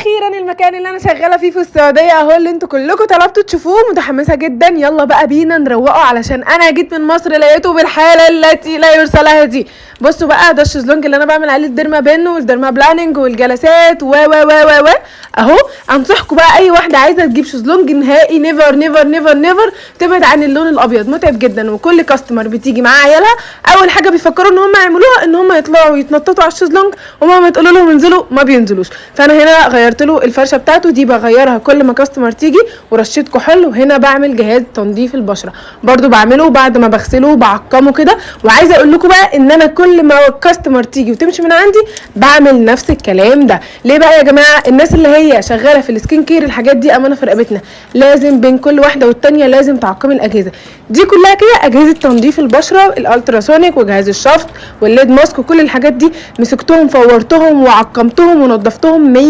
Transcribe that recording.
واخيرا المكان اللي انا شغالة فيه في السعودية اهو اللي انتوا كلكم طلبتوا تشوفوه. متحمسة جدا، يلا بقى بينا نروقه علشان انا جيت من مصر لقيته بالحالة التي لا يرثى لها دي. بصوا بقى، ده الشезлونج اللي انا بعمل عليه ال derma pen وال dermaplaning والجلسات و و و و و اهو. انصحكم بقى اي واحدة عايزه تجيب شезлونج نهائي never never never never تبعد عن اللون الابيض، متعب جدا. وكل customer بتيجي معاه عيالها اول حاجة بيفكروا ان هم يعملوها ان هم يطلعوا يتنططوا على الشезлونج، ومهما تقولوا لهم انزلوا ما بينزلوش. فانا هنا غيرت له الفرشة بتاعته دي، بغيرها كل ما customer تيجي، ورشيت كحول. وهنا بعمل جهاز تنظيف البشرة برضو، بعمله بعد ما بغسله بعقمه كده. وعايزه اقول لكم بقى ان انا كل ما customer تيجي وتمشي من عندي بعمل نفس الكلام ده. ليه بقى يا جماعة؟ الناس اللي هي شغالة في ال skin care الحاجات دي امانه في رقبتنا، لازم بين كل واحدة والتانية لازم تعقمي الاجهزة دي كلها كده. اجهزة تنظيف البشرة ال ultrasonic وجهاز الشفط وال lead mask وكل الحاجات دي مسكتهم فورتهم وعقمتهم ونظفتهم.